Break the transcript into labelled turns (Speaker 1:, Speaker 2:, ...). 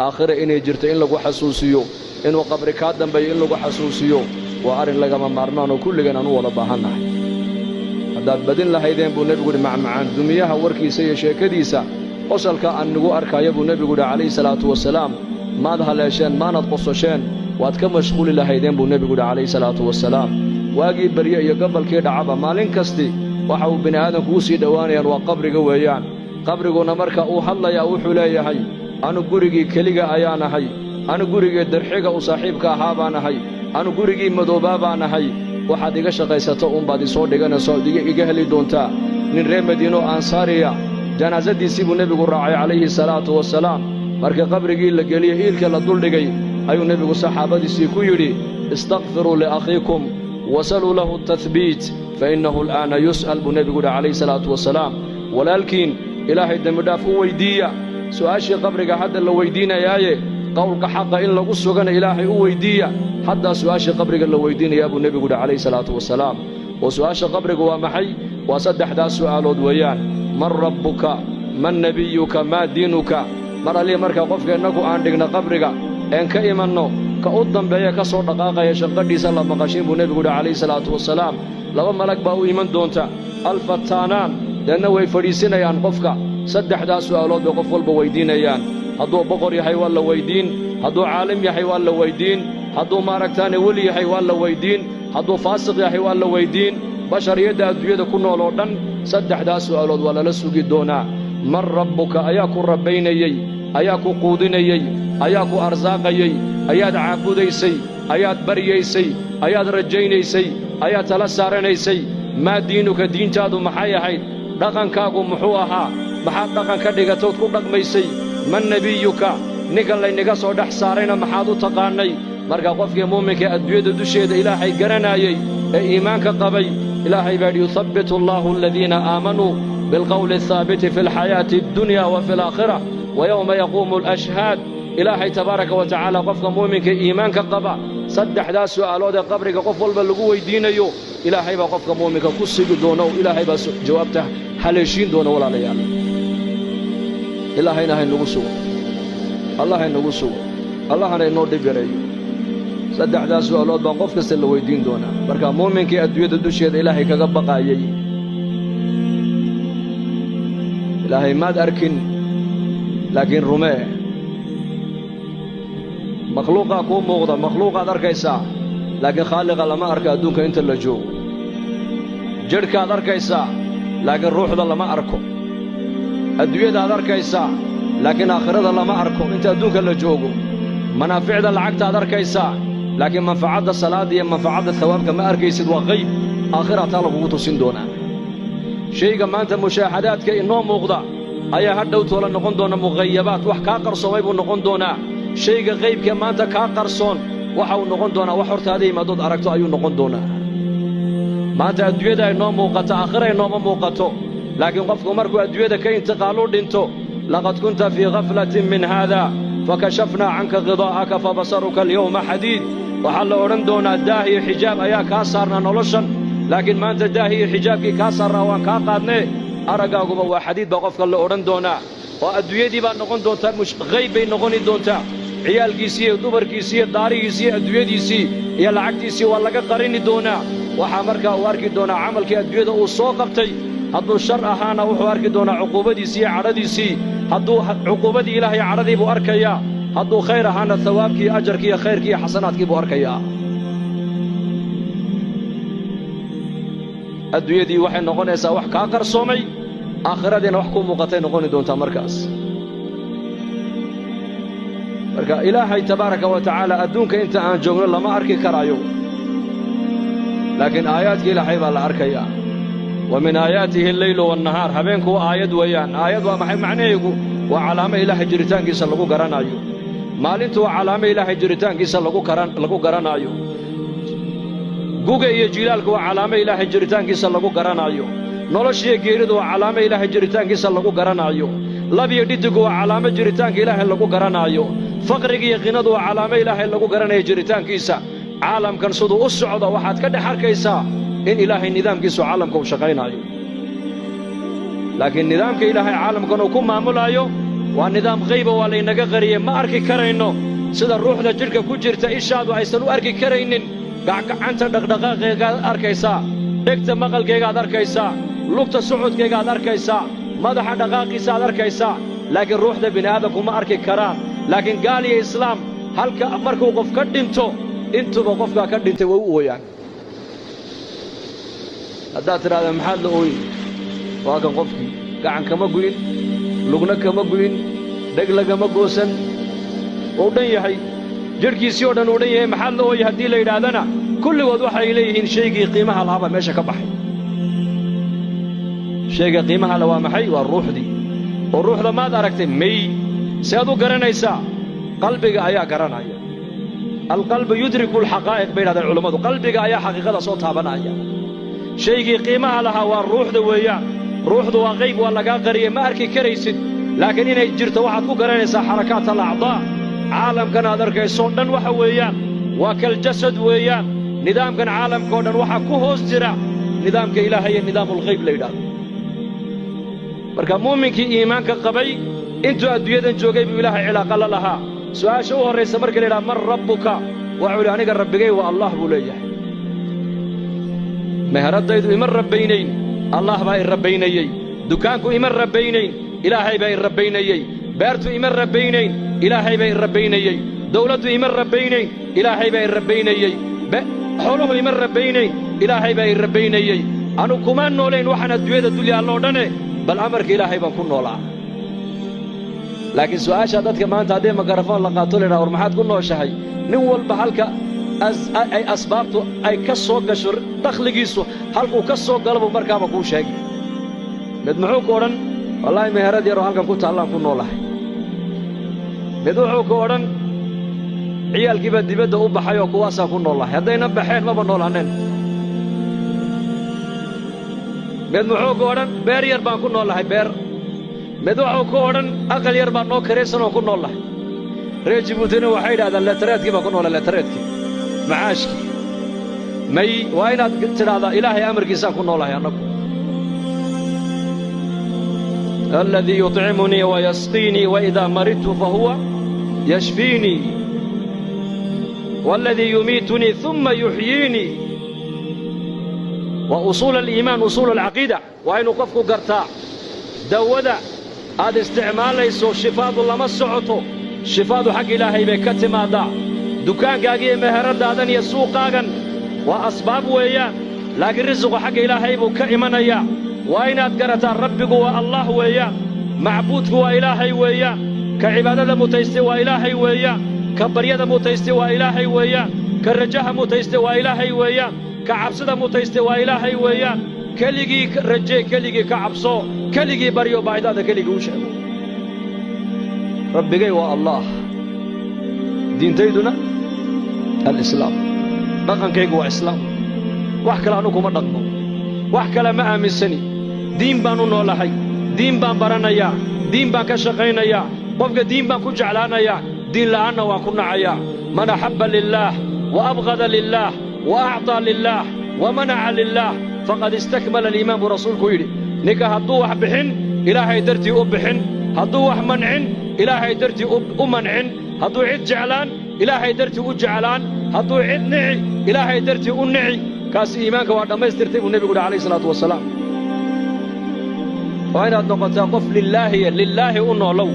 Speaker 1: Aakhira inay jirto in lagu xasuusiyo, inuu qabri kaa dambeeyo in lagu xasuusiyo, waa arrin lagama maarmaan oo kulligan aan u wada baahannahay. Haddaad badin lahaydeen, buu nebigu yidhi, macmacaan dumiyaha warkiisa iyo sheekadiisa, qosalka aan nagu arkaayo, buu nebigu yidhi calayhi salaatu wasalaam, maad haleesheen, maanad qososheen, waad ka mashquuli lahaydeen, buu nebigu yidhi calayhi salaatu wasalaam. Waagii barye iyo gabalkii dhacaba, maalin kasti waxa uu bini aadamku u sii dhowaanayaan waa qabriga weeyaan. Qabriguna marka uu hadlayaa wuxuu leeyahay: "Anu gurigii keliga ayaan ahay, anu gurigii dirxiga u saaxiibka ahaa baan ahay, anu gurigii madoobaa baan ahay. Waxaad iga shaqaysato uunbaad isoo dhiganayso ood iga heli doontaa." Nin reer Madiino Ansaariya janaasadiisii buu nebigu raacay calayhi salaatu wasalaam. Markii qabrigii la geliyey, iilka la duldhigay, ayuu nebigu saxaabadiisii ku yidhi: "Istakfiruu liakhiikum wasaluu lahu atahbiit, fa innahu al'aana yus'al," buu nebigu yidhi calayhi salaatu wasalaam. Walaalkiin Ilaahay dembidhaaf u weyddiiya, su'aashii qabriga hadda la weyddiinayaaye, qowlka xaqa in lagu sugana Ilaahay u weyddiiya, haddaa su'aashii qabriga la weyddiinayaa, buu nebigu yidhi calayhi salaatu wasalaam. Oo su'aasha qabriga waa maxay? Waa saddexdaas su'aalood weeyaan: man rabbuka, man nebiyuka, maa diinuka. Mar allii marka qofka innagu aan dhigna qabriga een ka imanno, ka u dambeeya ka soo dhaqaaqaya shanqadhiisa la maqashin, buu nebigu yidhi calayhi salaatu wasalaam. Laba malag baa u iman doonta, alfattaanaan, deedna way fadhiisinayaan qofka. Saddexdaas su'aalood bay qof walba weyddiinayaan. Hadduu boqor yahay waa la weyddiin, hadduu caalim yahay waa la weyddiin, hadduu maaragtaane weli yahay waa la weyddiin, hadduu faasiq yahay waa la weyddiin. Bashariyadda adduunyada ku nool oo dhan saddexdaas su'aalood waa lala sugi doonaa. Man rabbuka? Ayaa ku rabbaynayey? Ayaa ku quudinayey? Ayaa ku arsaaqayey? Ayaad caabudaysay? Ayaad baryaysay? Ayaad rajaynaysay? Ayaad tala saaranaysay? Maa diinuka? Diintaadu maxay ahayd? Dhaqankaagu muxuu ahaa? Maxaad dhaqan ka dhigatood ku dhaqmaysay? Man nebiyuka? Ninkan laynaga soo dhex saarayna maxaad u taqaannay? Marka qofkii muuminka adduunyada dusheeda Ilaahay garanaayey ee iimaanka qabay, Ilaahay baa yidhi: "Yuthabbitu allaahu aladiina aamanuu bilqowli alhaabiti fi alxayaati addunya wa fi alaakhira wa yowma yaquumu alashhaad." Ilaahay tabaaraka wa tacaala qofka muuminka iimaanka qaba saddexdaas su'aalood ee qabriga qof walba lagu weyddiinayo, Ilaahay baa qofka muuminka ku sigi doona oo Ilaahay baa jawaabta haleeshiin doona. Walaalayaal, Ilaahayna haynagu sugo, Allah haynagu sugo, Allahana inoo dhib yareeyo. Saddexdaas su'aalood baa qof kasta la weyddiin doonaa. Marka muuminkii adduunyada dusheeda Ilaahay kaga baqaayey, Ilaahay maad arkin laakiin rumee. Makhluuqaa kuu muuqda, makhluuqaad arkaysaa, laakiin khaaliqa lama arko adduunka inta la joogo. Jidhkaad arkaysaa, laakiin ruuxda lama arko. Adduunyadaad arkaysaa, laakiin aakhirada lama arko inta adduunka la joogo. Manaaficda lacagtaad arkaysaa, laakiin manfacadda salaadda iyo manfacadda hawaabka ma arkaysid, waa qayb aakhira taa lagugu tusin doonaa. Shayga maanta mushaahadaadka inoo muuqda ayaa hadhow toola noqon doona mughayabaat, wax kaa qarsoomay buu noqon doonaa. Shayga qaybkee maanta kaa qarsoon waxa uu noqon doonaa wax hortaada yimaadood aragto ayuu noqon doonaa. Maanta adduunyada inoo muuqato, aakhira inooma muuqato, laakiin qofku markuu adduunyada ka intiqaalu dhinto, "Laqad kunta fii khaflatin min haada fakashafnaa canka khidaa'aka fabasaruka alyawma xadiid." Waxaa la odhan doonaa: "Daah iyo xijaab ayaa kaa saarnaa noloshan, laakiin maanta daah iyo xijaabkii kaa saarnaa waan kaa qaadnee, araggaaguba waa xadiid," baa qofka la odhan doonaa. Oo adduunyadii baa noqon doontaa qayb bay noqoni doontaa. Ciyaalkiisii iyo dumarkiisii iyo daarihiisii iyo adduunyadiisii iyo lacagtiisii waa laga qarini doonaa. Waxaa markaa uu arki doonaa camalkii adduunyada uu soo qabtay. Hadduu shar ahaana, wuxuu arki doonaa cuquubadiisii iyo cadhadiisii. Hadduu cuquubadii Ilaahay cadhadii buu arkayaa. Hadduu khayr ahaana, hawaabkii, ajarkii iyo khayrkii iyo xasanaadkii buu arkayaa. Adduunyadii waxay noqonaysaa wax kaa qarsoomay, aakhiradiina wax kuu muuqatay noqoni doontaa markaas. Marka Ilaahay tabaaraka wa tacaala adduunka inta aan joogno lama arki karaayo, laakiin aayaadka Ilaahay baa la arkayaa. Wa min aayaatihi alleylu waannahaar. Habeenku waa aayad weeyaan. Aayad waa maxay macnaheegu? Waa calaamo Ilaahay jiritaankiisa lagu garanaayo. Maalintu waa calaamo Ilaahay jiritaankiisa lagu garanaayo. Guga iyo jilaalku waa calaamo Ilaahay jiritaankiisa lagu garanaayo. Noloshiyo geeridu waa calaamo Ilaahay jiritaankiisa lagu garanaayo. Labiyo dhiddigu waa calaamo jiritaanka Ilaahay lagu garanaayo. Faqriga iyo qinadu waa calaamo Ilaahay lagu garanayo jiritaankiisa. Caalamkan siduu u socdo waxaad ka dhex arkaysaa in Ilaahay nidaamkiisu caalamka uu shaqaynaayo, laakiin nidaamka Ilaahay caalamkan uu ku maamulaayo Waa nidaam qayba, waa laynaga qariyey, ma arki karayno. Sida ruuxda jidhka ku jirta ishaadu aysan u arki karaynin, gacgacanta dhaqdhaqaaqeegaad arkaysaa, dhegta maqalkaygaad arkaysaa, lugta socodkaygaad arkaysaa, madaxa dhaqaaqiisaaad arkaysaa, laakiin ruuxda bini'aadamku ma arki karaan. Laakiin gaal iyo islaam, halka markuu qof ka dhinto, intuba qofkaa ka dhintay way u ooyaan. Haddaad tidhahda, "Maxaad la ooyi?" Waa kan qofkii gacan kama gu'in, lugna kama gu'in, dheg lagama goosan, wuu dhan yahay, jidhkiisii oo dhan uu dhan yahay. "Maxaad la ooyi?" haddii la yidhaahdana, kulligood waxay leeyihiin shaygii qiimaha lahaa baa meesha ka baxay. Shayga qiimaha le waa maxay? Waa ruuxdii. Oo ruuxda maad aragtay? May. See aad u garanaysaa? Qalbiga ayaa garanaya. القلب يدرك الحقائق bay yidhahdeen culammadu. Qalbiga ayaa xaqiiqada soo taabanaya. Shaygii qiimaha lahaa waa ruuxda weeyaan. Ruuxdu waa qayb, waa lagaa qariyey, ma arki karaysid, laakiin inay jirto waxaad ku garanaysaa حركات الأعضاء. Caalamkan aad arkaysoo dhan waxa weeyaan waa كالجسد weeyaan. Nidaamkan caalamka oo dhan waxaa ku hoos jira nidaamka Ilaahay ee نظام الغيب la yidhahdo. Marka muuminkii iimaanka qabay intuu adduunyadan joogay buu Ilaahay cilaaqa la lahaa. Su'aasha u horraysa marka la yidhaha "من ربك", waxuu yidhi, "Aniga Rabbigay waa Allah," buu leeyahay. Meheraddaydu ima rabbaynayn, Allah baa i rabbaynayey. Dukaanku ima rabbaynayn, Ilaahay baa i rabbaynayey. Beertu ima rabbaynayn, Ilaahay baa i rabbaynayey. Dawladdu ima rabbaynayn, Ilaahay baa i rabbaynayey. Xooluhu ima rabbaynayn, Ilaahay baa i rabbaynayey. Anu kumaan noolayn waxaan adduunyada dul yaalloo dhane, bal amarka Ilaahay baan ku noolaa. Laakiin su'aashaa dadka maanta haddii makarafoon la qaato, la yidhaha, "War maxaad ku nooshahay?" nin walba halka ay asbaabtu ay ka soo gasho, dakhligiisu halkuu ka soo galo buu markaaba kuu sheegi. Mid muxuu ku odhan? "Wallaahi, meherad yaroo halkan ku taallaan ku noolahay." Mid wuxuu ku odhan, "Ciyaalkii baa dibadda u baxay oo kuwaasaan ku noolahay, haddayna baxeen maba noolaaneen." Mid muxuu ku odhan? "Beer yar baan ku noolahay, beer." Mid wuxuu ku odhan, "Aqal yar baan noo karaysan oo ku noolahay." Reer Jibuutina waxay yidhahdaan, "Leetareedkii baan ku noolay, leetareedkii, macaashkii." May, waa inaad tidhaahdaa, "Ilaahay amarkiisaan ku noolahay annagu. الذي يطعمني ويسقيني وإذا مرضت فهو يشفيني والذي يميتني ثم يحييني." Waa أصول الإيمان, أصول العقيدة. Waa inuu qofku gartaa dawada aad isticmaalayso shifaadu lama socoto, shifaadu xagga Ilaahay bay ka timaaddaa. Dukaankaaga iyo meheradaadan iyo suuqaagan waa asbaab weeyaan, laakiin risiqu xagga Ilaahay buu ka imanayaa. Waa inaad garataa Rabbigu waa Allah weeyaan, macbuudku waa Ilaahay weeyaan, ka cibaadada mutaystay waa Ilaahay weeyaan, ka baryada mutaystay waa Ilaahay weeyaan, ka rajaha mutaystay waa Ilaahay weeyaan, ka cabsida mutaystay waa Ilaahay weeyaan. Keligii rajee, keligii ka cabso, keligii baryo, baahidaada keligii u sheego. Rabbigay waa Allaah, diintayduna alislaam, dhaqankaygu waa islaam. Wax kale anu kuma dhaqmo, wax kale ma aaminsani. Diin baan u noolahay, diin baan baranayaa, diin baan ka shaqaynayaa. Qofka diin baan ku jeclaanayaa, diin la'aanna waan ku nacayaa. من أحب لله وأبغض لله وأعطى لله ومنع لله فقد استكمل الإيمان, buu Rasuulku yidhi. Ninka hadduu wax bixin, Ilaahay dartii u bixin; hadduu wax mancin, Ilaahay dartii u mancin; hadduu cid jeclaan, Ilaahay dartii u jeclaan; hadduu cid nici, Ilaahay dartii u nici, kaasi iimaanka waa dhammaystirtay, buu Nebigu yidhi calayhi salaatu wasalaam. Waa inaad noqotaa qof lillaahiya, lillaahi u noolow.